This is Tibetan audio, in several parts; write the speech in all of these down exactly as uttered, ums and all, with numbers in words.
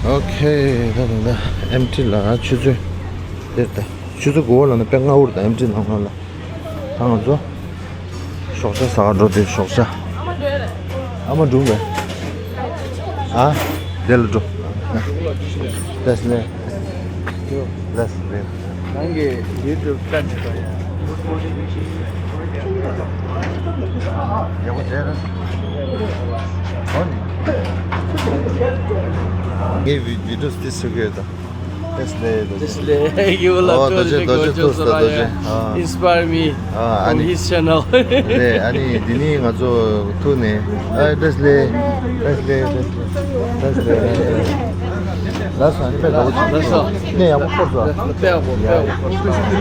ཨོ་ཁེ། ད་ད་ད་ཨེམ་ཊི་ལ་ཆུ་ཚོད་འདིར་ད་ཆུ་ཚོད་དགུ་པ་ལ་ནི་དཔེ་སྔ་པོ་རེད། ད་ཨེམ་ཊི་ནང་ལ་ད་ང་ཚོ་ཞོགས་ཇ་ཟ་ག་འགྲོ་དུས་ཞོགས་ཇ་ཨ་མ་འགྲོ་བས། ཨ་དེ་ལ་འགྲོ། ལགས་ལགས་ལགས་ལགས། ནང་གི་ཡུ་ཊུབ་ལྟ་ནས་ཡོད་ཡ། ཡག་པོ་བྱས་ར། ཨོ་ནི། ངའི་བི་བི་ཌིའོ་འདི་བཟོ་གི་ཡོད་ད། That's the, that's the. That's the. You will ཨོ་རྡོ་རྗེ་རྡོ་རྗེ་ཐུགས་སུ་རྡོ་རྗེ། ཨ། Inspire me ཨ། ཨ་from ནི། His channel. རེད། ཨ་ནི་འདི་ནི་ང་ཚོ་ཐུག་ནས། ཨ། That's the, that's the, that's the, that's the. ལགས་སོ། ཨ་ནི་དཔེ་ཡག་པོ་བྱུང་། ལགས་སོ། ནས་ཡག་པོ་འཁོར་སོང་། དཔེ་ཡག་པོ། དཔེ་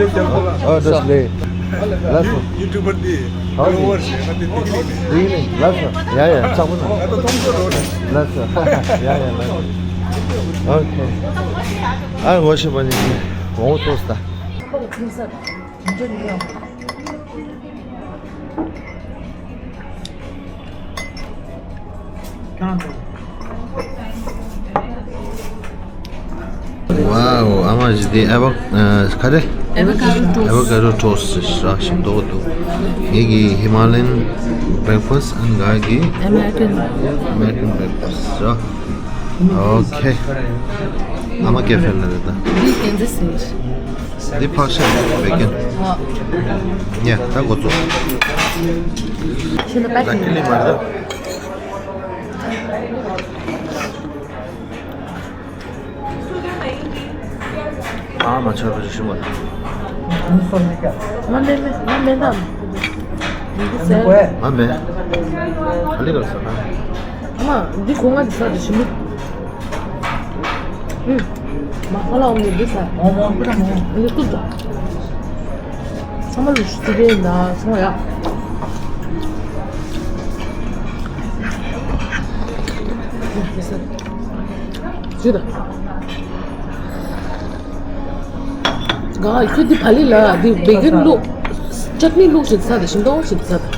ཡག་པོ། ཨ། That's the. ལགས་སོ། ཡུ་ཊུབ་པར་འདི། ཨོ་ནི། ཡུ་ཊུབ་པར་འདི། ལགས་སོ། ཡ་ཡ། ཚ་པོ་ན། ལགས་སོ། ཡ་ཡ། ལགས་སོ། ཨོ་ཁེ། ཨ། ངོ་ཤེས་པ་ནི་ངོ་ཐོག་ད། ཝའོ། ཨ་མ་ཞིག་དེ་ཨ་བ་ཨ། ག་རེ། Avocado toast. Avocado toast ཞིག་རག་ཞིམ་མདོག་འདུག་ངེད་ཀྱི་Himalayan breakfast and ང་གི་American American breakfast ར། ཨོ་ཁེ། ཨ་མ་ཀེ་ཧྥེ་ལ་རེད་ད། འདི་ཀེན་ཛ་སི་རེད། འདི་ཕག་ཤ་རེད། བེ་ཀན། ཨོ། ཡ། ད་འགོ་ཚུགས། ཤིན་ཏུ་པད་ད་ཀི་ལི་མ་རེད་ད། ཨ་མ་ཆར་པ་ཞིག་ཞིམ་པ་རེད། ང་མེད་མེད། ང་མེད་ན། འདི་ཟེར། ང་མེད། ག་ལེ་ག་ལེ་ཟ་ན། ཨ་མ། འདི་གོང་ང་འདི་ཟ་དེ་ཞིམ་པོ། ཨུམ། མ་ཧ་ལ་འོང་གི་འདི་ཟ། འདི་ཏུ་ཏུ། ཚང་མ་ལུག་ཤུ་ཙི་གེ་ན་སོང་ཡ། འདི་ཟ། ཇུ་ད། ག་ཁྱོད་འདི་བ་ལི་ལ་འདི་བེ་གན་བླུགས། ཅཊ་ནི་བླུགས་བྱས་ཚར་དང་ཞིམ་མདོག་བྱས་ཚར་དང་།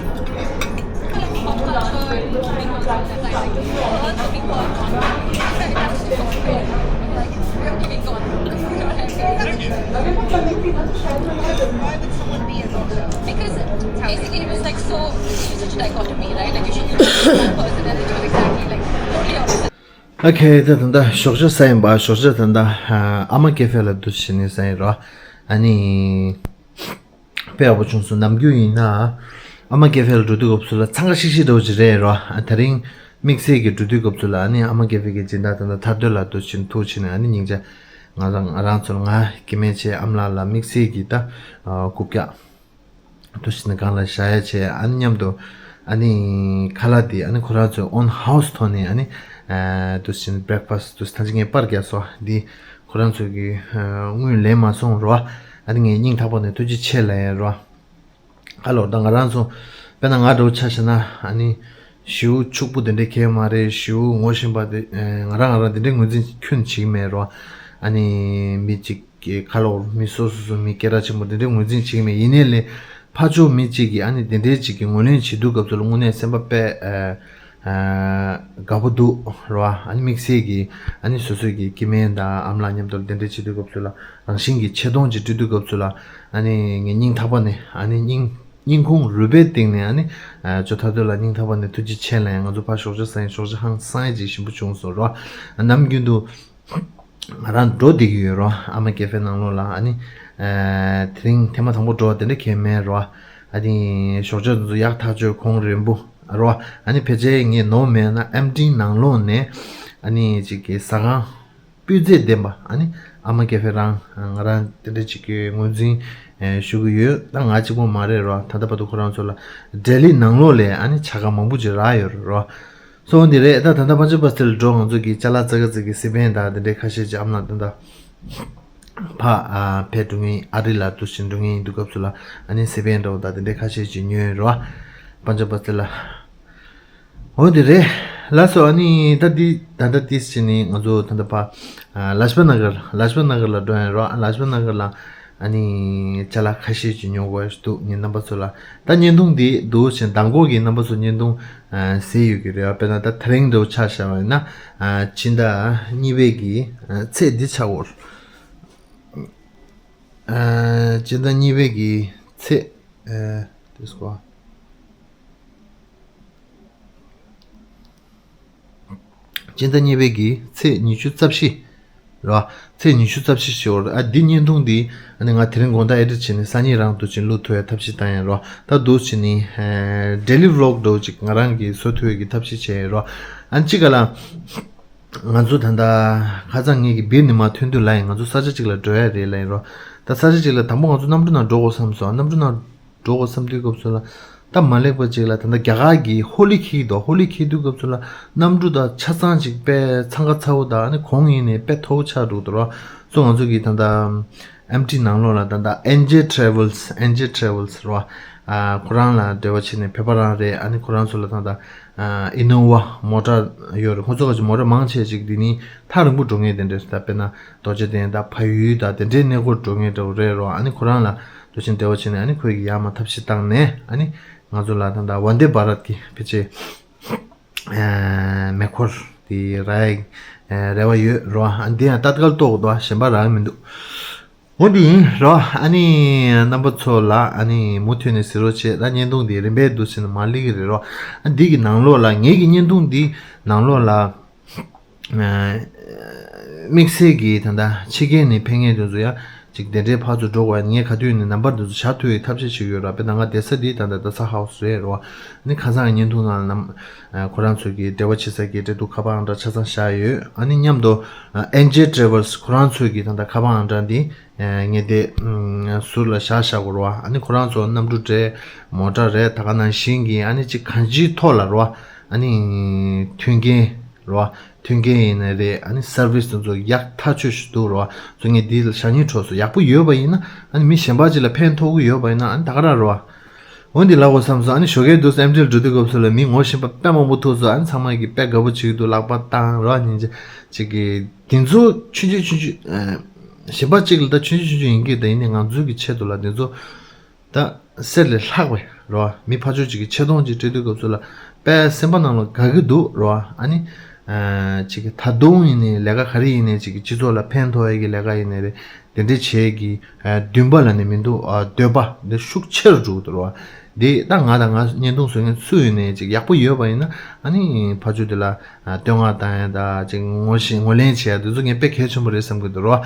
Because basically it was like so, it was such a dichotomy, right? Like you should be a person and it was exactly like totally opposite. ཨོ་ཁེ། ད་ད་ད་ཞོགས་ཇ་ཟ་ཡིན་པ། ཞོགས་ཇ་ད་ད་ཨ་མ་ཀེ་ཧྥེ་ལ་འདུག་བྱས་ནས་ཟ་ཡིན་རོ། ཨ་ནི། དཔེ་ཡག་པོ་བྱུང་སོང་། ནམ་རྒྱུན་ཡིན་ན་ཨ་མ་ཀེ་ཧྥེ་ལ་འགྲོ་དུས་སྐབས་སུ་ལ་འཚང་ཁ་ཤིག་ཤིག་འདྲ་བོ་ཅིག་རེད་རོ། ཨ། དེ་རིང་དམིགས་བསལ་གྱི་འགྲོ་དུས་སྐབས་སུ་ལ་ཨ་ནི་ཨ་མ་ཀེ་ཧྥེ་གི་སྦྱིན་བདག་ད་ད་ཐར་འདོད་ལ་འདུག་བྱས་ནས་ཐུག་བྱས་ནས། ཨ་ནི་སྙིང་རྗེ། ང་རང་ང་རང་ཚོ་ལ་ང་སྐྱེ་དམན་བྱས། ཨ་མ་ལགས་ལ་དམིགས་བསལ་གྱི་ད་ཨ་རྐུབ་བཀྱག་འདུག་བྱས་ནས་སྒང་ལ་བཞག་ཡ་བྱས། ཨ་ནི་མཉམ་དུ་ཨ་ནི་ཁ་ལག་དེ་ཨ་ནི་ཁོ་རང་ཚོའི་ཨོན་ཧའུ་སི་ཐོག་ནས་ཨ་ནི་ཨ་འདུག་བྱས་ནས་བྷེ་རེག་ཕ་སི་ཊི་འདུག་ད་ཅི་ངས་པར་བརྒྱབ་སོང་། འདི་ཁོ་རང་ཚོ་གི་ཨ་དངུལ་ལེན་མ་སོང་རོ། ཨ་ནི་ངས་སྙིང་ཐག་པ་ནས་ཐུགས་རྗེ་ཆེ་ལབ་ཡ་རོ། ཨ་ལོ། ད་ང་རང་ཚོ་དཔེར་ན་ང་འདྲ་བོ་ཆ་བཞག་ན། ཨ་ནི་ཞེ་པོ་ཕྱུག་པོ་དེ་འདྲའི་གང་ཡང་མ་རེད། ཞེ་པོ་ངོ་ཤེས་པ་དེ། ཨེ། ང་རང་ང་རང་དེ་འདྲའི་ངོས་འཛིན་ཁྱོན་ནས་བྱེད་ཀྱི་མེད་རོ། ཨ་ནི་མི་གཅིག་གི་ཁ་ལོ། མི་སོ་སོ་སོ་མི་སྐད་གྲགས་ཆེན་པོ་དེ་འདྲའི་ངོས་འཛིན་བྱེད་ཀྱི་མེད། ཡིན་ནའི་ལས་ཕར་ཕྱོགས་མི་གཅིག་གིས་ཨ་ནི་དེ་འདྲའི་གཅིག་གི་ངོས་ལེན་བྱེད་དུས་སྐབས་སུ་ལ་དངོས་གནས་སེམས་པ་དཔེ། ཨེ། ཨ། དགའ་པོ་འདུག་རོ། ཨ་ནི་དམིགས་བསལ་གྱི་ཨ་ནི་སོ་སོའི་གི་སྐྱེ་དམན་དང་ཨ་མ་ལགས་མཉམ་དུ་དེ་འདྲ་བྱེད་དུས་སྐབས་སུ་ལ། རང་བཞིན་གྱི་ཆེ་མཐོང་ཅིག་སྤྲད་དུས་སྐབས་སུ་ལ། ཨ་ནི་ངས་སྙིང་ཐག་པ་ནས། ཨ་ནི་སྙིང་སྙིང་ཁུང་རུས་པའི་གཏིང་ནས། ཨ་ནི་ཨ་ཇོ་ཐར་འདོད་ལ་སྙིང་ཐག་པ་ནས་ཐུགས་རྗེ་ཆེ་ལབ་ཡ། ང་ཚོ་ཕར་ཞོགས་ཇ་ཟ་ཡིན། ཞོགས་ཇ་ཧང་སང་ཡ་ཅིག་ཞིམ་པོ་བྱུང་སོང་རོ། ཨ། ནམ་རྒྱུན་དུ་ང་རང་འགྲོ་བསྡད་ཀྱི་ཡོད་རོ། ཨ་མ་ཀེ་ཧྥེ་ནང་ལོགས་ལ། ཨ་ནི་ཨ་དེ་རིང་ཐེངས་མ་དང་པོ་འགྲོ་བ་དེ་འདྲ་གང་ཡང་མེད་རོ། ཨ་ནི་ཞོགས་ཇ་དེ་ཚོ་ཡག་ཐག་ཆོད། གོང་རིམ་པོ་རོ། ཨ་ནི་ཕལ་ཆེར་ངས་ནོར་མེད་ན་ཨེམ་ཊི་ནང་ལོགས་ནས་ཨ་ནི་ཅིག་གི་ཟ་ཁང་སྤུས་ཚད་ལྡན་པ། ཨ་ནི་ཨ་མ་ཀེ་ཧྥེ་རང་ང་རང་དེ་འདྲ་ཅིག་གི་ངོས་འཛིན་ཞུ་གི་ཡོད། ད་ང་གཅིག་པོ་མ་རེད་རོ། ད་ལྟ་བར་དུ་ཁོ་རང་ཚོ་ལ་ལྡི་ལི་ནང་ལོགས་ལ་ཨ་ནི་ཇ་ཁང་མང་པོ་ཅིག་རག་ཡོད་རོ། སོང་འདི་རེད། ད་ད་ལྟ་པན་ཇ་བ་སྟི་ལ་འགྲོ། ང་ཚོ་གི་ཅ་ལག་ཙག་ཙིག་གི་སི་པན་དང་དེ་འདྲའི་ཁ་ཤས་ཅིག་ཨ་མ་ལགས་ད་ལྟ་ཕ་ཨ་ཕེབས་འགྲོ་མཁན། ཨ་རི་ལ་འདུག་བཞིན་འགྲོ་མཁན་ཡིན་དུས་སྐབས་སུ་ལ། ཨ་ནི་སི་པན་འདྲ་བོ་དང་དེ་འདྲའི་ཁ་ཤས་ཅིག་ཉོས་རོ། པན་ཇ་བ་སྟི་ལ། འོ་དེ་རེད། ལགས་སོ། ཨ་ནི་ད་འདི་ད་ལྟ་ཏིས་བྱས་ནས་ང་ཚོ་ད་ལྟ་ཕ་ཨ་ལཱཇ་པ་ན་གར། ལཱཇ་པ་ན་གར་ལ་འགྲོ་ཡིན་རོ། ཨ་ལཱཇ་པ་ན་གར་ལ་ ཨ་ནི་ཅ་ལག་ཁ་ཤས་ཅིག་ཉོ་དགོས་འདུག་ངས་རྣམ་པ་ཚོ་ལ། ད་བརྙན་ཐུང་འདི་འདུག་ཅིང་མདང་དགོང་གི་རྣམ་པ་ཚོ་བརྙན་ཐུང་ཨ་གཟིགས་ཡོད་ཀྱི་རེད་བ། དཔེར་ན་ད་དེ་རིང་འདྲ་བོ་ཆ་བཞག་པ་ཡིན་ན། ཨ་སྤྱི་ཟླ་གཉིས་པའི་གི་ཨ་ཚེས་འདི་ཆགས་འོང་། ཨ་སྤྱི་ཟླ་གཉིས་པའི་གི་ཚེས་ཨ་དེ་སྐོར། སྤྱི་ཟླ་གཉིས་པའི་གི་ཚེས་ཉི་ཤུ་རྩ་བཞི་རེད་བ། ཚེས་ཉི་ཤུ་རྩ་བཞི་ཞེས་པ་རེད། ཨ་འདི་བརྙན་ཐུང་འདི་ཨ་ནི་ང་དེ་རིང་དགོང་དག་ཨེ་ཌིཊ་བྱས་ནས་སང་ཉིན་རང་དུ་ཅིག་བླུག་ཐུབ་ཡ་ཐབས་ཤེས་བཏང་ཡ་རེད་བ། ད་འདུག་བྱས་ནས་ཨ་ཌེ་ལི་བི་ལོག་འདྲ་བོ་ཅིག་ང་རང་གིས་བཟོ་ཐུབ་ཡ་གི་ཐབས་ཤེས་བྱས་ཡ་རེད་བ། ཨ་ནི་གཅིག་ག་ལ་ང་ཚོ་ད་ལྟ་ཁ་སང་ངེད་ཀྱི་སྦིར་ནས་མར་ཐོན་དུས་ལབ་ཡིན། ང་ཚོ་ས་ཆ་གཅིག་ལ་འགྲོ་ཡ་རེད་ལབ་ཡིན་རོ། ད་ས་ཆ་གཅིག་ལ་དང་པོ་ང་ཚོ་གནམ་གྲུ་ནང་འགྲོ་དགོས་བསམ་སོང་། གནམ་གྲུ་ནང་འགྲོ་དགོས་བསམ་དུས་སྐབས་སུ་ལ། ད་མ་ལེགས་པ་ཅིག་ལ་ད་ལྟ་རྒྱ་གར་གྱི་ཧོ་ལི་འཁྱེར་གྱི་འདུག་ཧོ་ལི་འཁྱེར་དུས་སྐབས་སུ་ལ་གནམ་གྲུ་དང་ཆ་ཚང་ཅིག་དཔེ་འཚང་ཁ་ཚ་བོ་དང་། ཨ་ནི་གོང་ཡིན་ནས་དཔེ་མཐོ་བོ་ཆགས་འགྲོ་གི་འདུག་རོ། སོ་ང་ཚོ་གི་ད་ལྟ་ཨེམ་ཊི་ནང་ལོགས་ལ་ད་ལྟ་ཨེན་ཇེ་ཊེ་རེ་ཝེལ་སི། ཨེན་ཇེ་ཊེ་རེ་ཝེལ་སི་རོ། ཨ་ཁོ་རང་ལ་འབྲེལ་བ་བྱས་ནས་བོད་པ་རང་རེད། ཨ་ནི་ཁོ་རང་ཚོ་ལ་ད་ལྟ་ཨ་ཨི་ནོ་ཝ་མོ་ཊ་ཡོད་རེད། ཁོ་ཚོ་ག་ཅིག་མོ་ཊ་མང་ཆེ་ཅིག་འདི་ནི་ཐག་རིང་པོ་འགྲོ་མཁན་དེ་འདྲ་རེད། ད་དཔེར་ན་རྡོ་རྗེ་གདན་དང་ཕ་ཡུལ་དང་དེ་འདྲའི་གནས་སྐོར་འགྲོ་མཁན་འདྲ་བོ་རེད་རོ། ཨ་ནི་ཁོ་རང་ལ་འདུག་ཅིང་འབྲེལ་བ་བྱས་ནས། ཨ་ནི་ཁོས་ཀྱི་ཡར་མར་ཐབས་ཤེས་བཏང་ནས། ཨ་ནི་ང་ཚོ་ལ་ད་ལྟ་ཝན་དེ་བྷ་རད་ཀྱི་ཕལ་ཆེར་ཨ་མེ་འཁོར་དེ་རག་ཡ་ཨ་རེ་བ་ཡོད་རོ། ཨ་འདི་ཡང་ཏད་ཀལ་ཏོག་འདུག་གཞན་པ་རག་གི་མི་འདུག་འོ་འདི་ཡིན་རོ། ཨ་ནི་རྣམ་པ་ཚོ་ལ་ཨ་ནི་མུ་མཐུད་ནས་གཟིགས་རོགས་བྱེད། ད་བརྙན་ཐུང་འདི་རིམ་པས་འདུག་ཟེར་ནས་མར་སླེབས་ཀྱི་རེད་རོ། ཨ་འདི་གི་ནང་ལོགས་ལ། ངེད་ཀྱི་བརྙན་ཐུང་འདི་ནང་ལོགས་ལ་ཨ་དམིགས་བསལ་གྱི་ད་ལྟ་ཕྱི་རྒྱལ་ནས་ཕེབས་མཁན་དེ་ཚོ་ཡང་ཅིག་དེ་འདྲའི་ཕར་ཚུར་འགྲོ་དགོས། ངས་ག་དུས་ནས་ནམ་བར་དེ་ཚོ་བཞག་ཐུབ་ཡའི་ཐབས་ཤེས་བྱེད་ཀྱི་ཡོད་ར། དཔེར་ན་ང་བསྡད་ས་འདི་ད་ལྟ་རྡ་ས་ཧའུ་སི་རེད་རོ། ཨ་ནི་ཁ་སང་གི་བརྙན་ཐུང་ནང་ལ་ནམ་ཨ་ཁོ་རང་ཚོ་གི་འབྲེལ་བ་བྱེད་ས་གི་འབྲེལ་གཏུག་ཁ་པར་ཨང་གྲངས་ཆ་ཚང་བཞག་ཡོད། ཨ་ནི་མཉམ་དུ་ཨ་ཨེན་ཇེ་ཊེ་རེ་ཝེལ་སི་ཁོ་རང་ཚོ་གི་ད་ལྟ་ཁ་པར་ཨང་གྲངས་འདི་ཨ་ངས་དེ་ཨ་ཟུར་ལ་བཞག་བཞག་དགོས་རེད་བ། ཨ་ནི་ཁོ་རང་ཚོ་གནམ་གྲུ་རེད། མོ་ཊ་རེད། ད་ག་ནང་བཞིན་གྱི་ཨ་ནི་ཅིག་གང་ཅིའི་ཐོག་ལ་རེད་བ། ཨ་ནི་མཐུན་རྐྱེན་རེད་བ། མཐུན་རྐྱེན་ཡིན་ན་རེད། ཨ་ནི་སར་བིས་དེ་ཚོ་ཡག་ཐག་ཆོད་ཞིག་འདུག་རེད་བ། ཚོ་ངས་འདི་ལ་ཞག་ཉིན་འཕྲོ་སོ་ཡག་པོ་ཡོད་པ་ཡིན་ན། ཨ་ནི་མི་གཞན་པ་ཅིག་ལ་ཕན་ཐོགས་ཀྱི་ཡོད་པ་ཡིན་ན། ཨ་ནི་ད་ག་རང་རེད་བ། འོན་ཏེ་ལབ་དགོས་བསམ་སོང་། ཨ་ནི་ཞོགས་ཀས་འདུག་སེ་ཨེམ་ཊི་ལ་འགྲོ་དུས་སྐབས་སུ་ལ་མི་ངོ་ཤེས་པ་དཔེ་མང་པོ་ཐུག་སོང་། ཨ་ནི་ཚང་མ་གིས་དཔེ་དགའ་པོ་བྱེད་ཀྱི་འདུག་ལག་པ་བཏང་རོགས་ཉིན་ཅིག་གི་དེ་ཚོ་ཆུང་ཆུང་ཆུང་ཆུང་ཨ་གཞན་པ་གཅིག་ལ་ད་ཆུང་ཆུང་ཆུང་ཆུང་ཡིན་གྱི། ད་ཡིན་ནའི་ང་ཚོའི་གི་ཆེད་དུ་ལ་དེ་ཚོ་ད་གསེར་ལས་ལྷག་པའི་རོ། མི་ཕར་ཕྱོགས་ཅིག་གི་ཆེ་མཐོང་ཅིག་སྤྲད་དུས་སྐབས་སུ་ལ་དཔེ་སེམས་པ་ནང་ལ་དགའ་གི་འདུག་རོ། ཨ་ནི་ཨ་ཅིག་གི་ད་དུང་ཡིན་ནའི་ལས་ཀ་ག་རེ་ཡིན་ནའི་ཅིག་གི་སྤྱི་ཚོགས་ལ་ཕན་ཐོགས་ཡ་གི་ལས་ཀ་ཡིན་ནའི་རེད། དེ་འདྲའི་བྱེད་ཀྱི་ཨ་འདུན་པ་ལབ་ནས་མི་འདུག་ཨ་འདོད་པ་འདི་ཤུགས་ཆེ་རུ་འགྲོ་གི་འདུག་རོ། འདི་ད་ང་དང་ང་བརྙན་ཐུང་བཟོ་མཁན་སུ་ཡིན་ནའི་ཅིག་ཡག་པོ་ཡོད་པ་ཡིན་ན། ཨ་ནི་ཕར་ཕྱོགས་དེ་ལ་ཨ་བསྟོད་བསྔགས་བཏང་ཡ་དང་ཅིག་ངོ་ཤེས་ངོས་ལེན་བྱེད་ཡ་དེ་ཚོ་ངས་དཔེ་གལ་ཆེན་པོ་རེད་བསམ་གི་འདུག་རོ།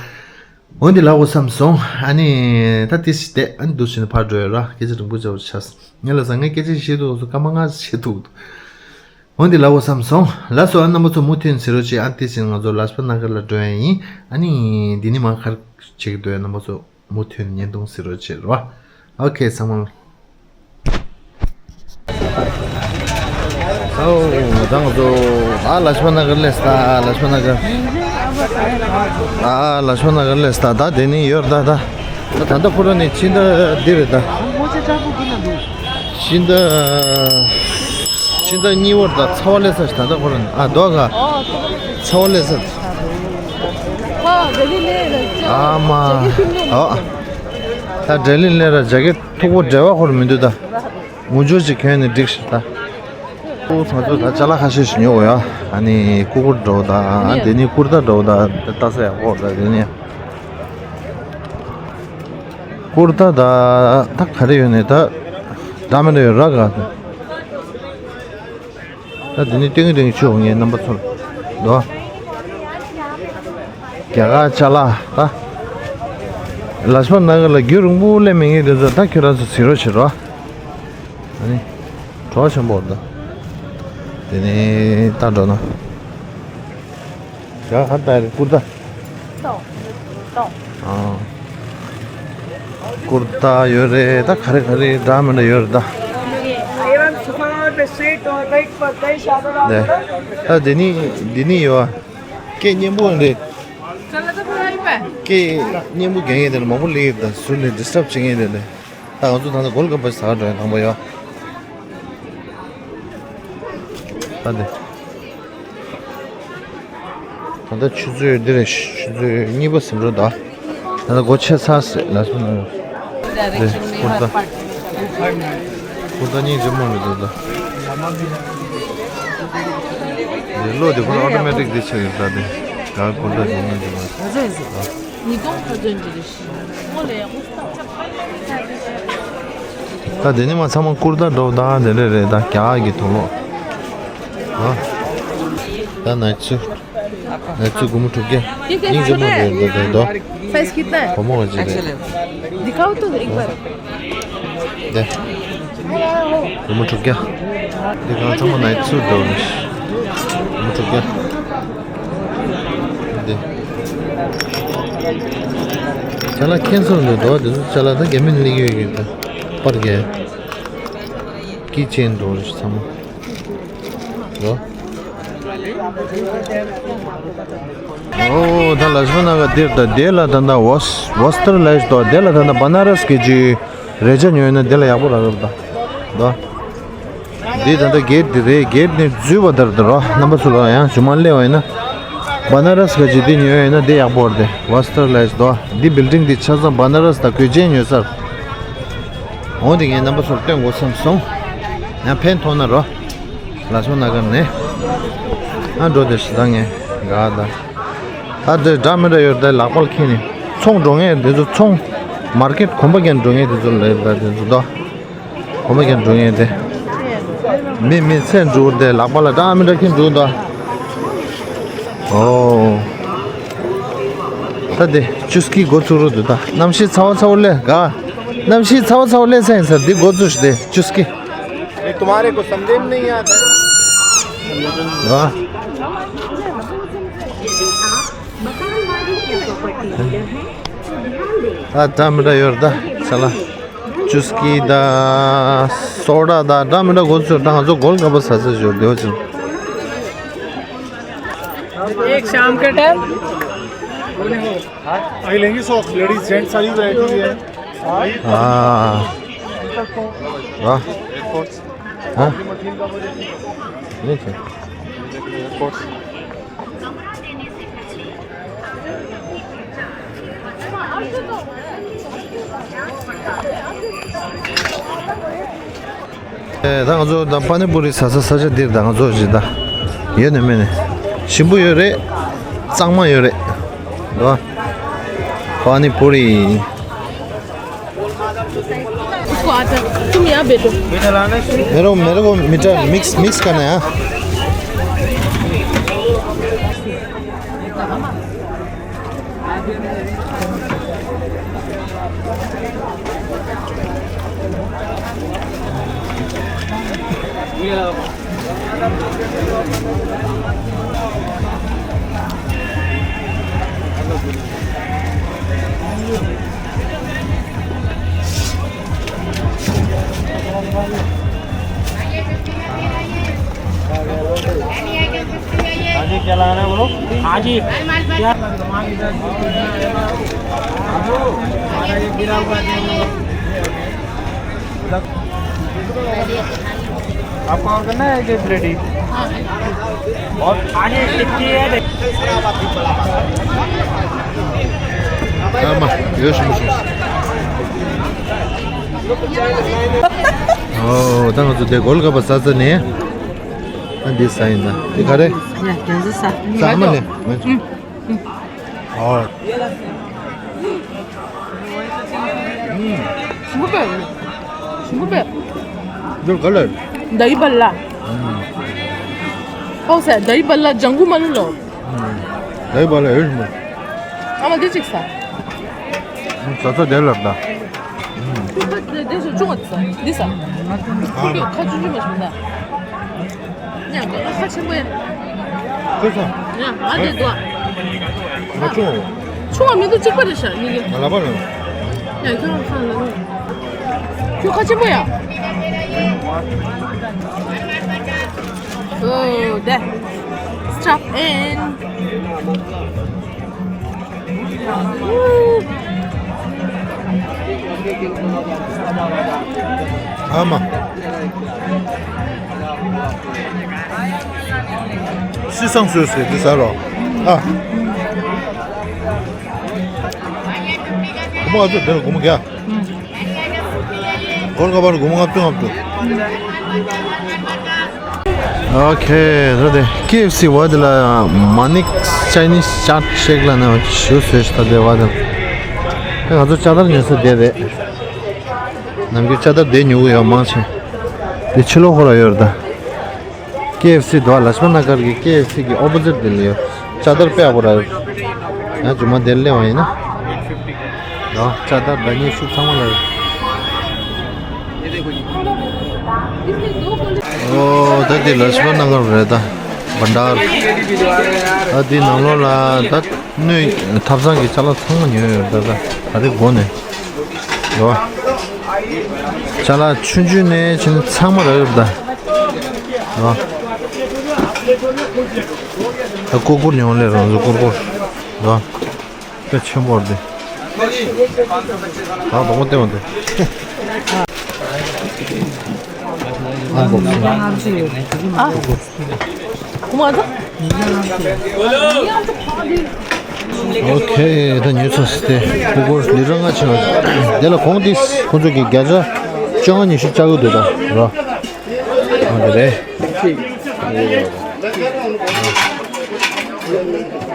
འོན་ཏེ་ལབ་དགོས་བསམ་སོང་། ཨ་ནི་ད་ཏི་སི་དེ་ཨ་ནི་འདུག་ཟེར་ནས་ཕར་འགྲོ་ཡོད་ར། སྐད་ཆ་རིང་པོ་བྱ་བ་ཆགས་སོང་། ངས་ལབ་ས་ངས་སྐད་ཆ་བཤད་ཐུབ་སོང་། སྐར་མ་ལྔ་བཤད་ཐུབ་འདུག་འོན་ཏེ་ལབ་དགོས་བསམ་སོང་། ལགས་སོ། ཨ་རྣམ་པ་ཚོ་མུ་མཐུད་ཟེར་རོགས་བྱེད། ཨ་ཏི་སི་ང་ཚོ་ལཱཇ་པ་ན་གར་ལ་འགྲོ་ཡ་ཡིན། ཨ་ནི་འདི་ནི་མ་གར་བྱེད་ཀྱི་འདུག་རྣམ་པ་ཚོ་མུ་མཐུད་བརྙན་ཐུང་ཟེར་རོགས་བྱེད་རོ། ཨོ་ཁེ་ཚང་མ། ཨོ། ད་ང་ཚོ་ཨ་ལཱཇ་པ་ན་གར་སླེབས་ད། ལཱཇ་པ་ན་གར། ཨ་ལཱཇ་པ་ན་གར་སླེབས་ད། ད་དེ་ནི་ཡོད་ད་ད། ད་ད་ལྟ་ཁོ་རང་ནི་ཕྱི་ཟླ་འདི་རེད་ད། ཕྱི་ཟླ་ཕྱི་ཟླ་གཉིས་པར་ད་ཚ་བ་སླེབས་ས་ཞིག་ད་ལྟ་ཁོ་རང་ནི་ཨ་རྡོ་ག་ཚ་བ་སླེབས་ས། ཨ་མ། ཨོ། ད་ཌེ་ལི་སླེབས་ར་ཇ་ཀེ་ཊི་མཐུག་པོ་འབྲེལ་བ་ཁོར་མི་འདུག་ད། ངུ་ཇོ་ཅིག་གྱོན་ནས་འགྲིག་ཤག་ད། ཨོ་ང་ཚོ་ད་ཅ་ལག་ཁ་ཤས་ཤིག་ཉོ་དགོས་ཡ། ཨ་ནི་ཀུ་ཀུར་འདྲ་བོ་ད། ཨ་དེ་ནི་ཀུར་ཏ་འདྲ་བོ་ད། ལྟ་ས་ཡག་པོ་ད་དེ་ནི། ཀུར་ཏ་ད་ད་ག་རེ་ཡོད་ནས་ད། འདྲ་མི་འདྲ་ཡོད་ར་ག་ད་དེ་ནི་སྟོན་གྱི་སྟོན་གྱི་ཆུ་ངའི་རྣམ་པ་ཚོར་དོ། རྒྱ་གར་ཅ་ལག་ད། ལཱཇ་པ་ན་གར་ལ་རྒྱུན་རིང་པོ་སླེབས་མེད་མཁན་དེ་ཚོ་ད་ཁྱོད་རང་ཚོ་གཟིགས་རོགས་བྱེད་རོགས། ཨ་ནི། གྲོགས་ཆེན་པོ་འདུག་དེ་ནས་ད་འགྲོ་ན། ཡ་ཧ་ད་རེ་ཀུར་ཏ། ཏོ། ཏོ། ཨ། ཀུར་ཏ་ཡོད་རེད་ད། ག་རེ་ག་རེ་འདྲ་མི་འདྲ་ཡོད་རེད་ད། एवं सुखावह पे स्वीट और राइट पर कई शानदार ད་དེ་ནི་འདི་ནི་ཡོད། སྐད་སྙན་པོ་རེད། སྐད་སྙན་པོ་རྒྱག་མཁན་དེ་ལ་མང་པོ་སླེབས་ཡོད་ད། ཟུར་ནས་ཌི་སི་ཊབ་བྱེད་མཁན་དེ་ལ། ད་ང་ཚོ་ད་ལྟ་གོལ་ག་པ་ཟ་འགྲོ་ཡ་དང་པོ་ཡོད། ད་འདི། ད་ལྟ་ཆུ་ཚོད་འདི་རེད། ཆུ་ཚོད་གཉིས་པ་ཟིན་འགྲོ་ད། ད་ལྟ་སྒོ་ཕྱེ་ཚར་སྲིད་ལ་སོང་ན། རེད། ཀུར་ཏ། ཀུར་ཏ་སྙིང་རྗེ་མོ་རེད་འདུག་ད། རེད། བློ་དེ་ཁོ་ཨོ་ཏོ་མེ་ཊིག་དེ་ཆགས་ཡོད་ད་དེ། ད་ཀུར་ཏ་དེ་སྙིང་རྗེ་མོ་རེད། ད་དེ་ནི་མ་ཚང་མ་ཀུར་ཏ་འགྲོ་ད་དེ་འདྲ་རེད། ད་རྒྱ་གི་དུག་ལོག་ཨ། ད་ནའི་སུཊ། ནའི་སུཊ་སྒོར་མོ་དྲུག་བརྒྱ། ये कैसे སྙིང་རྗེ་མོ་छोटा है? རེད་འདུག་ད་དོ། साइज कितना है? སྒོར་མོ་ག་ཚོད་རེད། दिखाओ तो एक बार। དེ། སྒོར་མོ་དྲུག་བརྒྱ། འདི་གང་ཚང་མ་ནའི་སུཊ་འདྲ་བོ་རེད། སྒོར་མོ་དྲུག་བརྒྱ། འདི། ཅ་ལག་ཁྱད་མཚར་འདུག་དོ། འདི་ཚོ་ཅ་ལག་ད་རྒྱ་མི་ནས་སླེབས་ཡོད་ཀྱི་ད། པར་རྒྱག་ཀི་ཅེན་འདྲ་བོ་རེད་ཚང་མ། འོ། ད་ལ་ཤོ་ན་ག་དེར་ད་དེ་ལ་ད་ད་ཝོས་ཝོས་ཏར་ལ་ཤི་དོ། དེ་ལ་ད་ད་བ་ན་རས་གི་ཅི་རས་ཆ་ཉོས་ན་དེ་ལ་ཡག་པོ་རག་རབ་ད། ད་འདི་ད་ད་གེད་དེ་རེད། གེད་ནི་འཛུལ་བ་དར་དར་རོ། རྣམ་པ་ཚོ་ལ་ཡང་ཇུ་མ་སླེབས་པ་ཡིན་ན་བ་ན་རས་གི་ཅི་དེ་ཉོས་ཡོད་ན་དེ་ཡག་པོ་རེད། ཝོས་ཏར་ལ་ཤི་དོ། འདི་བིལ་ཌིང་དེ་ཆ་ཚང་བ་ན་རས་ད་གོས་ཆེན་ཉོས་སར། འོང་དེ་ངས་རྣམ་པ་ཚོར་སྟོན་དགོས་བསམ་སོང་། ཡང་ཕན་ཐོགས་ན་རོ། ལ་སོ་ན་ག་ནས། ཨ་འགྲོ་དེ་ཤི་ད་ངས་ག་ད། ད་དེ་འདྲ་མི་འདྲ་ཡོད་དེ་ལག་པར་ཁྱེར་ནས་ཚོང་འགྲོ་ངེས་དེ་ཚོ་ཚོང་མར་ཀེད་གོམ་པ་རྒྱན་འགྲོ་ངེས་དེ་ཚོ་ལས་ད་དེ་ཚོ་ད། གོམ་པ་རྒྱན་འགྲོ་ངེས་དེ། མི་མི་ཚེ་འགྲོ་དེ་ལག་པ་ལ་འདྲ་མི་འདྲ་ཁྱེར་འགྲོ་ད། ཨོ། ད་དེ་ཅུ་སི་ཀི་འགོ་ཚུགས་རོགས་འདུག་ད། གནམ་གཤིས་ཚ་བ་ཚ་བོ་ལས་ག་གནམ་གཤིས་ཚ་བ་ཚ་བོ་ལས་སེང་ས་འདི་འགོ་ཚུགས་ཤི་དེ་ཅུ་སི་ཀི། नहीं, तुम्हारे को समझे में नहीं आता। वाह। ཨ་འདྲ་མི་འདྲ་ཡོད་རེད་ད་ས་ལ། ཅུ་སི་ཀི་ད། སོ་ཌ་ད་འདྲ་མི་འདྲ་འགོ་ཚུགས་ད། ང་ཚོ་གོལ་ག་པ་ཟ་ཟ་ཞོར་དེ་བ་ཅིན། एक शाम के टाइम। आई लेंगे सौ लेडीज जेंट्स सारी वैरायटी है। हाँ। वाह। हाँ। नहीं थे। ཨེ། ད་ང་ཚོ་ད་པ་ནི་པུ་རི་ཟ་ས་ས་ཆ་འདིར་ད་ང་ཚོ་ཞིག་ད་ཡོད་ནི་མེད་ནི། ཞིམ་པོ་ཡོད་རེད། གཙང་མ་ཡོད་རེད། ད་པ་ནི་པུ་རི། उसको आटा तुम यहाँ बैठो। मेरे को मेरे को मीठा मिक्स मिक्स करना है। हाँ। हाँ जी, क्या लाना है बोलो। हाँ जी। क्या? आपको और करना है एक प्लेट ही? और आगे टिक्की है, देख। ཨ་མ། ཡོད་ཤི་མོ་ཤི། ཨོ། ད་ང་ཚོ་དེ་གོལ་ག་པ་ཟ་ཟ་ནས། ཨ་འདི་ཟ་ཡིན་ན་འདི་ག་རེ། ཡ་རྒྱ་མཚོ་ཟ། ཟ་མ་ལེ། ཨོ། ཞིམ་པོ་པས། ཞིམ་པོ་པས། འདི་ག་ལ། दही बल्ला। ཨོ་ཟེར། दही बल्ला ལྗང་གུ་མ་ལུ་ལོ། ཨ་མ་འདི་གཅིག་ཟ། ཟ་ས་དེ་ལབ་ད། འདི་ཟ། འདི་ཟ། ཁ་ཆུང་ཆུང་མ་ཞིག་ད། ཡ་ཁ་ཆེན་པོ་ཡ། ཁ་ཆེན། ཡ་ང་དེ་དགོས། ང་ཆུང་། ཆུང་བ་མི་འདུག་གཅིག་པ་རེད་ཤག་ཡིན་གྱི། ང་ལ་པ་ལ། ཡ་ཁྱོད་ཁ་ལ། ཁྱོད་ཁ་ཆེན་པོ་ཡ། Oh, that stuff in. ཨ་མ། སི་སང་སོས་སི་དི་ས་རོ། ཨ། ཨ་ཚོ་དེར་སྒོར་མོ་བརྒྱ། སྒོར་ཁ་པར་སྒོར་མོ་ལྔ་བཅུ་ལྔ་བཅུ། ཨོ་ཁེ། ད་དེ་ཀེ་ཨེཕ་སི་བ་དེ་ལ་མ་ནིག་ཅའི་ནིས་ཅཱཊ་ཤེག་ལ་ན་ཞུ་ཟེར་ད་དེ་བ་དེ། ཨེ་ང་ཚོ་ཅ་དར་ཉོ་ས་དེ་རེད། ནམ་རྒྱུན་ཅ་དར་དེ་ཉོ་གི་ཡོད་མང་ཆེ། དེ་ཕྱི་ལོགས་ཁོ་ར་ཡོད་རེད་ད། ཀེ་ཨེཕ་སི་དོ་ལ་ཤ་པ་ན་གར་གྱི་ཀེ་ཨེཕ་སི་གི་ཨོ་པོ་ཟིཊ་དེ་ལ་ཡོད། ཅ་དར་དཔེ་ཡག་པོ་ར་ཡོད། ང་ཇུ་མ་དེར་སླེབས་པ་ཡིན་ན། དོ་ཅ་དར་ད་ཉེ་ཤུགས་ཚང་མ་ལ་ཡོད། ཨོ་ད་དེ་ལ་ཤ་པ་ན་གར་རེད་ད། བན་ཌར། ད་དེ་ནང་ལོགས་ལ་ད་སྣོད་ཐབ་ཚང་གི་ཅ་ལག་ཚང་མ་ཉོས་ཡོད་ད། ད་ད་རེ་སྒོ་ནས། རོ། ཅ་ལག་ཆུང་ཆུང་ནས་བྱས་ནས་ཚང་མ་རག་གི་རེད་ད། རོ། ད་ཀུར་ཀུར་ཉོ་ལེ་རོ་ཟོ་ཀུར་ཀུར། རོ། དཔེ་ཆེན་པོ་རེད། ད་དོག་པ་བསྟན་པ་འདུག་ཨ་འགོག་སོང་། ཨ། ཁོ་མ་ཚོ། ཨོ་ཁེ། ད་ཉོས་ཚར་སི་ཏེ། ཀུར་ཀུར་ལི་ཊར་ལྔ་ཕྱིན་པ། དེ་ལ་གོང་དེ་ཁོང་ཚོ་གི་བརྒྱ་ཆ་བཅོ་ལྔ་ཉི་ཤུ་བཅག་གི་འདུག་ད། རོ། ཨ་འདི་རེད།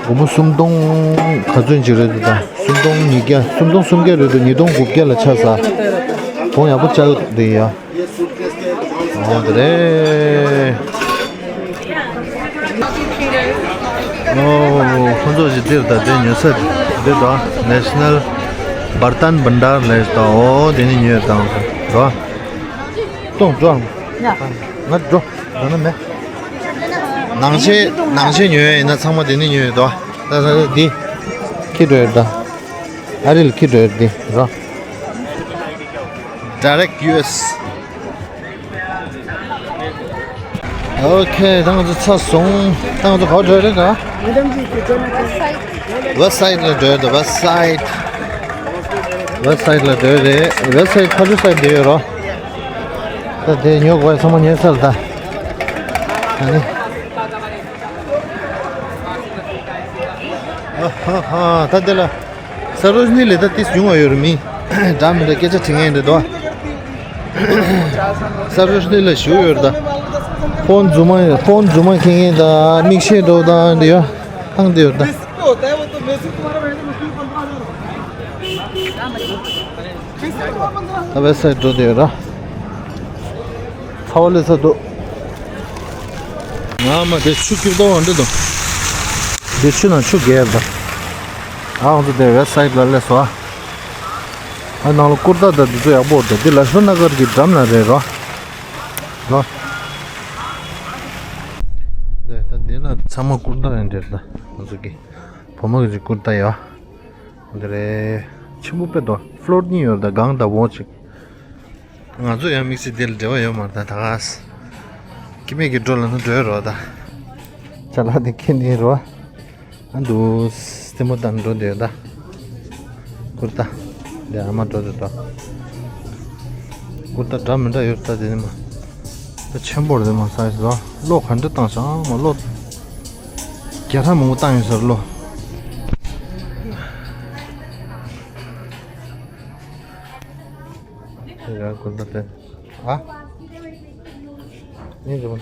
སྒོར་མོ་སུམ་སྟོང་ག་ཚོད་ཅིག་རེད་འདུག་ད། སུམ་སྟོང་ཉིས་བརྒྱ། སུམ་སྟོང་སུམ་བརྒྱ་རེད་འདུག་ཉིས་སྟོང་དགུ་བརྒྱ་ལ་ཆགས་ས། གོང་ཡག་པོ་བཅག་གི་འདུག་ཡ། ཨོ་དེ་རེད། ཨོ་ཁོང་ཚོ་ཞིག་འདིར་ད་དེ་ཉོ་ས་འདི་ད་National Bartan Bhandar ལས་ད། ཨོ་དེ་ནི་ཉོས་དང་ད་གཏོང་འགྲོ། ང་འགྲོ་འགྲོ་ན་མེད། ནང་ཆེ་ནང་ཆེ་ཉོས་ཡིན་ན་ཚང་མ་དེ་ནི་ཉོས་ད། ད་ད་འདི་ཁྱི་འགྲོ་ཡོད་ད། ཨ་རིལ་ཁྱི་འགྲོ་ཡོད་འདི་རོ། Direct ཡུ་ཨེས། ཨོ་ཁེ། ད་ང་ཚོ་ཚར་སོང་། ད་ང་ཚོ་ག་པར་འགྲོ་རེད་ག། West side ལ་འགྲོ་རེད། West side། West side ལ་འགྲོ་རེད། West side ཕ་ཇུ་སའིཌ་དེ་ཡོད་རོ། ད་དེ་ཉོ་དགོས་ཚང་མ་ཉོས་ཚར་ད། ཨ་ནི། ཨ་ཧ་ཧ། ད་དེ་ལ། ས་རོ་ཇི་ནི་ལས་ད་ཏིས་ཡོང་བ་ཡོད་རེད་མི། འདྲ་མི་འདྲ་སྐད་ཆ་དྲི་མཁན་རེད་དོ། ས་རོ་ཇི་ནི་ལ་ཞུ་ཡོད་རེད་ད། ཕོན་རྫུན་མ་ཕོན་རྫུན་མ་འཁྱེར་མཁན་ད་མིག་ཤེལ་འགྲོ་དང་འདི་ཡོད་ཐང་འདི་ཡོད་ད། ད་བེ་སའི་འགྲོ་དེ་ཡོད་ར། ཚ་བ་ལས་ཚ་འདུག་ང་མ་དེ་ཆུ་སྐྱིབས་ཏོ་འདི་དང་། དེ་ཆུ་ནང་ཆུ་རྒྱས་པ། ཨ་ང་ཚོ་དེ་West side ལ་སླེབས་སོང་ཨ། ནང་ལ་ཀུར་ཏ་དང་འདི་ཚོ་ཡག་པོ་འདུག་འདི་ལ་ཤོ་ན་གར་གྱི་འགྲམ་ན་རེད་རོ། རོ། དེ་ད་འདི་ན་ཚང་མ་ཀུར་ཏ་རེད་འདྲེ་ད། ང་ཚོ་གི་བུ་མོ་གི་ཀུར་ཏ་ཡོད། འདི་རེད། ཆེན་པོ་དཔེ་འདུག་ཕློར་གཉིས་ཡོད་རེད་ད། སྒང་དང་འོག་ཅིག་ང་ཚོ་ཡང་དམིགས་བསལ་དེ་ལ་འབྲེལ་བ་ཡོད་མ་རེད་ད། ད་ག་ས་ཀི་མེད་ཀྱི་འགྲོ་ལ་ནི་འགྲོ་ཡོད་རོགས་ད། ཅ་ལག་དེ་ཁྱེར་ནི་རོ། ཨ་འདུག་སེ་མོ་དང་འགྲོ་འདོད་ད། ཀུར་ཏ། འདི་ཨ་མ་འགྲོ་འདོད་ད། ཀུར་ཏ་འདྲ་མི་འདྲ་ཡོད་ད། དེ་ནི་མ། ད་ཆེན་པོ་རེད་མ་ས་ཡི་རོ། བློ་ག་འདྲ་བཏང་བྱ་མ་བློ། རྒྱ་ཐ་མང་པོ་བཏང་ཡོད་ཟེར་བློ། ཡ་ཀུར་ཏ་དེ། ཨ། ཡིན་ཟེར་བ།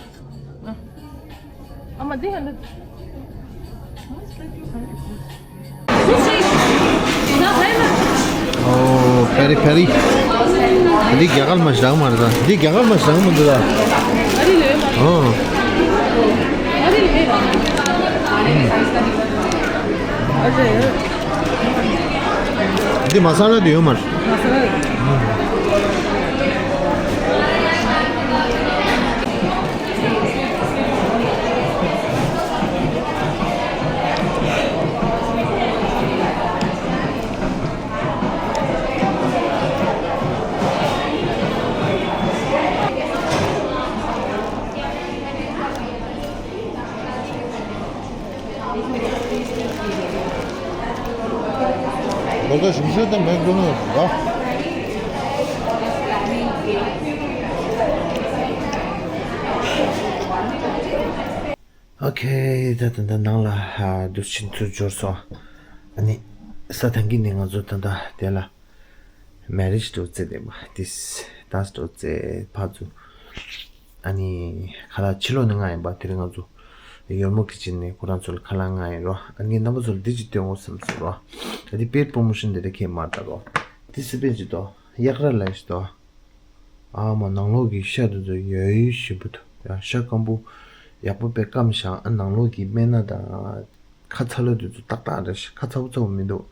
ཨ་མ་འདི་ཧ་ལ། ཨོ་ཕེ་རི་ཕེ་རི། འདི་རྒྱ་གར་མ་ཞིག་མ་རེད་ད། འདི་རྒྱ་གར་མ་ཞིག་མ་འདུག་ད། ཨོ། འདི་མ་ས་ལ་འདི་ཡོད་མ་རེད། ལོ་ཀ་ཞིམ་ཤོས་དེ་མེག་ཌོ་ནལ་ཌི་རེད། ཨོ་ཁེ། ད་ད་ད་ནང་ལ་ཧ་འདུག་ཕྱིན་ཚུར་འབྱོར་སོང་། ཨ་ནི་ས་ཐང་གི་ནས་ང་ཚོ་ད་ད་དེ་ལ། མེ་རེ་ཇི་འགྲོ་རྩེ་དེ་མ་དིས་དཱས་འགྲོ་རྩེ་ཕར་ཚུར། ཨ་ནི་ཁ་ལག་ཕྱི་ལོགས་ནས་མངགས་ཡིན་པ། དེ་རིང་ང་ཚོ་ཡོལ་མོ་ཁི་ཆན་ནས་ཁོ་རང་ཚོ་ལ་ཁ་ལག་མངགས་ཡིན་རོ། ཨ་ནི་རྣམ་པ་ཚོ་ལ་འདི་ཅིག་སྟོན་དགོས་བསམ་སོང་རོ། ད་འདི་paid promotion དེ་འདྲ་ཁེ་མ་ད་རོ། འདི་སི་པན་ཅིག་དོ་གཡག་ར་ལ་ཞིག་དོ། ཨ་མ་ནང་ལོགས་ཀྱི་ཤ་དེ་ཚོ་ཡ་ཡི་ཞིམ་པོ་འདུག་ཡ་ཤ་སྐམ་པོ་ཡག་པོ་དཔེ་སྐམ་ཤག་ཨ་ནང་ལོགས་ཀྱི་སྨན་སྣ་དང་ཁ་ཚ་ལོ་དེ་ཚོ་ཏག་ཏག་རེད་ཤག་ཁ་ཚ་པོ་ཚ་པོ་མི་འདུག་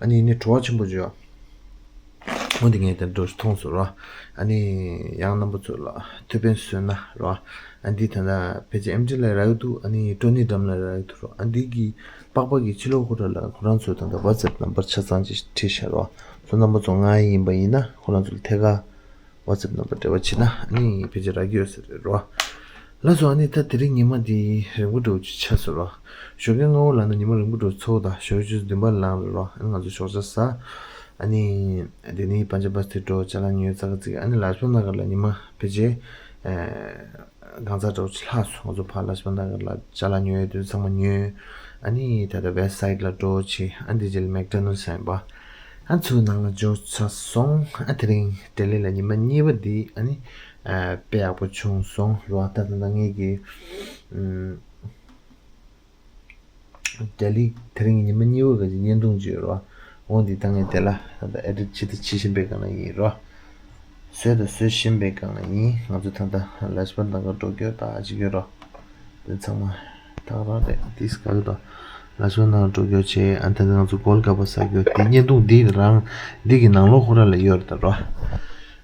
ཨ་ནི་ནི་བྲོ་བ་ཆེན་པོ་བྱོས། འོ་འདི་ངས་དེ་འགྲོ་མཐོང་སོང་རོ། ཨ་ནི་ཡང་རྣམ་པ་ཚོ་ལ་ཐུགས་ཕན་གསོས་ན་རོ། ཨ་འདི་ད་ལྟ་ཕལ་ཆེར་ཨེམ་ཆི་ལ་རག་གི་འདུག་ཨ་ནི་ཀྲོ་ནི་འགྲམ་ལ་རག་གི་འདུག་རོ། ཨ་འདི་གི་པགས་པ་གི་ཕྱི་ལོགས་ཁོ་ར་ལ་ཁོ་རང་ཚོ་ད་ལྟ་WhatsApp number ཆ་ཚང་ཅིག་བྲིས་ཤག་རོ། ཚོ་རྣམ་པ་ཚོ་ང་ཡིན་པ་ཡིན་ན་ཁོ་རང་ཚོ་ལ་ཐད་ཀར་WhatsApp number འབྲེལ་བ་བྱེད་ན་ཨ་ནི་ཕལ་ཆེར་རག་གི་ཡོད་ས་རེད་རོ། ལགས་སོ། ཨ་ནི་ད་དེ་རིང་ཉི་མ་འདི་རིང་པོ་འདྲ་བོ་ཅིག་ཆགས་སོང་རོ། ཞོགས་ཀས་སྔ་པོ་ལངས་ན་ཉི་མ་རིང་པོ་འདྲ་བོ་ཚོགས་དང་ཞོགས་ཀས་ཆུ་ཚོད་བདུན་པ་ལངས་རེད་རོ། ཨ་ནི་ང་ཚོ་ཞོགས་ཇ་ཟ། ཨ་ནི་དེ་ནི་པན་ཇ་བསྟི་འགྲོ་ཅ་ལག་ཉོས་ཙག་ཙིག་ཨ་ནི་ལཱཇ་པཏ་ནགར་ལ་ཉི་མ་ཕལ་ཆེར་གང་ཚ་འདྲ་བོ་ཅིག་ལྷག་སོང་། ང་ཚོ་ཕར་ལཱཇ་པཏ་ནགར་ལ་ཅ་ལག་ཉོ་ཡས་དུས་ཚང་མ་ཉོས། ཨ་ནི་ད་ལྟ་West Side ལ་འགྲོ་བྱས་ཨ་འདི་རྗེས་ལ་McDonald's ཡིན་པ། ཨ་ཚུར་ནང་ལ་འབྱོར་ཚར་སོང་། ཨ་དེ་རིང་ལྡི་ལི་ལ་ཉི་མ་གཉིས་པ་འདི་ཨ་ནི་ཨ་དཔེ་ཡག་པོ་བྱུང་སོང་རོ། ད་ད་ལྟ་ངེད་ཀྱི་ཨམ་ལྡི་ལི་དེ་རིང་ཉི་མ་གཉིས་པ་གི་བརྙན་ཐུང་ཅིག་ཡོད་རོ། འོ་འདི་ད་ངས་དེ་ལ་ད་ལྟ་edit བྱེད་དང་བྱེད་བཞིན་པའི་སྒང་ལ་ཡིན་རོ། བཟོས་དང་བཟོ་བཞིན་པའི་སྒང་ལ་ཡིན། ང་ཚོ་ད་ལྟ་ལཱཇ་པཏ་ནགར་འགྲོ་རྒྱུ་ད་ཅིག་ཡོད་རོ། དེ་ཚང་མ་ཐག་རང་རེད། དེས་ག་གི་དོ་ལཱཇ་པཏ་ནགར་འགྲོ་རྒྱུ་བྱས། ཨ་ད་ང་ཚོ་གོལ་ག་པ་ཟ་རྒྱུ་དེ་བརྙན་ཐུང་འདི་རང་འདི་གི་ནང་ལོགས་ཁོ་ར་ལ་ཡོད་རེད་ད་རོ།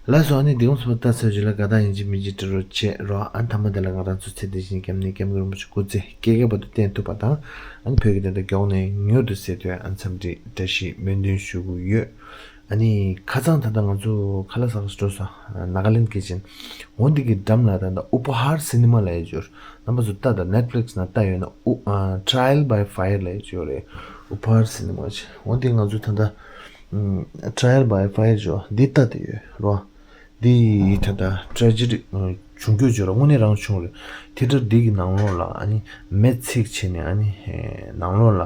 ལགས་སོ། ཨ་ནི་འདི་གོང་སོང་ལྟ་ཚར་རྗེས་ལ་དགའ་རྟགས་ཡིན་གཅིག་མིན་གཅིག་འབྲི་རོགས་བྱེད་རོགས། ཨ་མཐའ་མ་དེ་ལ་ང་རང་ཚོ་ཚེ་འདི་བཞིན་སྐྱབས་གནས་སྐྱབས་མགོན་རིན་པོ་ཆེ་སྐུ་ཚེ་བསྐལ་བརྒྱ་བར་དུ་བརྟན་ཐུབ་པ་དང་། ཨ་ནི་བོད་ཀྱི་བདེན་མཐའ་མགྱོགས་ནས་མྱུར་དུ་གསལ་ཐུབ་ཡ་ཨ་འཚམས་འདྲི་བཀྲ་ཤིས་སྨོན་འདུན་ཞུ་གི་ཡོད། ཨ་ནི་ཁ་སང་ད་ལྟ་ང་ཚོ་ཁ་ལག་ཟ་ག་འགྲོ་སོང་། ནཱ་ག་ལེན་ཌི་ཀི་ཆན། འོ་འདི་གི་འགྲམ་ལ་ད་ལྟ་Upahar Cinema ལབ་ཡས་ཅིག་ཡོད། རྣམ་པ་ཚོ་ལྟ་དང་Netflix ནང་ལྟ་ཡོད་ན་ཨུ་ཨ་Trial by Fire ལབ་ཡས་ཅིག་ཡོད་རེད། Upahar Cinema ཅིག་འོ་འདི་ང་ཚོ་ད་ལྟ་ཨམ་Trial by Fire ཅིག་འདི་ལྟ་དེ་ཡོད་རོ། འདི་ད་ལྟ་tragedy བྱུང་རྒྱུ་ཅིག་ར་དངོས་གནས་རང་བྱུང་རེད། དེ་འདྲ་འདི་གི་ནང་ལོགས་ལ་ཨ་ནི་མེ་འཚིག་བྱས་ནས་ཨ་ནི་ནང་ལོགས་ལ་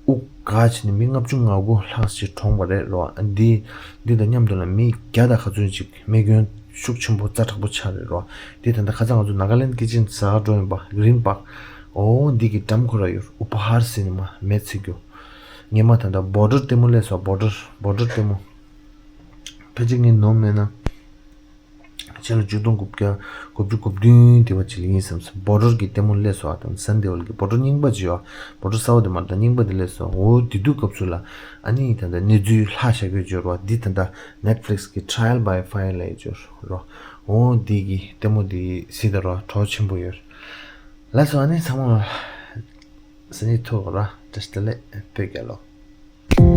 དབུགས་འགག་བྱས་ནས་མི་ལྔ་བཅུ་ང་དགུ་ལྷག་ཅིག་གྲོངས་པ་རེད་རོ། ཨ་འདི་འདི་དང་མཉམ་དུ་ལ་མི་བརྒྱ་དང་ག་ཚོད་ཅིག་རྨས་སྐྱོན་ཤུགས་ཆེན་པོ་ཛ་དྲག་པོ་ཆགས་རེད་རོ། འདི་ད་ལྟ་ཁ་སང་ང་ཚོ་ནཱ་ག་ལེན་ཌི་ཀི་ཆན་ཟ་ག་འགྲོ་ཡིན་པ་Green Park འོ་འདི་གི་འགྲམ་ཁོ་ར་ཡོད། Upahar Cinema མེ་འཚིག་རྒྱུ། ངས་མ་ད་ལྟ་Border ལྟད་མོ་སླེབས་སོང་། Border Border ལྟད་མོ། ཕལ་ཆེར་ངས་ནོར་མེད་ན་ཕྱི་ལོ་ཆིག་སྟོང་དགུ་བརྒྱ་དགུ་བཅུ་གོ་བདུན་དེ་བ་ཅིག་ལ་ཡིན་བསམ་སོང་། Border གི་ལྟད་མོ་སླེབས་སོང་། ཨ་དང་Sunday ལ་གི་Border རྙིང་པ་ཅིག་ཡོད། Border གསར་བ་དེ་མ་རེད་ད་རྙིང་པ་དེ་སླེབས་སོང་། འོ་དེ་དུས་སྐབས་སུ་ལ་ཨ་ནི་ད་ལྟ་གནས་ཚུལ་ལྷག་བཞག་གི་ཡོད་ཅིག་ཡོད་རེད་བ། འདི་ད་ལྟ་Netflix གི་Trial by Fire ལབ་ཡས་ཅིག་ཡོད་རེད་བ། འོ་འདི་གི་ལྟད་མོ་འདི་གཟིགས་དང་རོ། བྲོ་བ་ཆེན་པོ་ཡོད། ལགས་སོ། ཨ་ནི་ཚང་མ་ལ་སང་ཉིན་ཐུག་ར། བཀྲ་ཤིས་བདེ་ལེགས། བོད་རྒྱལ་ལོ།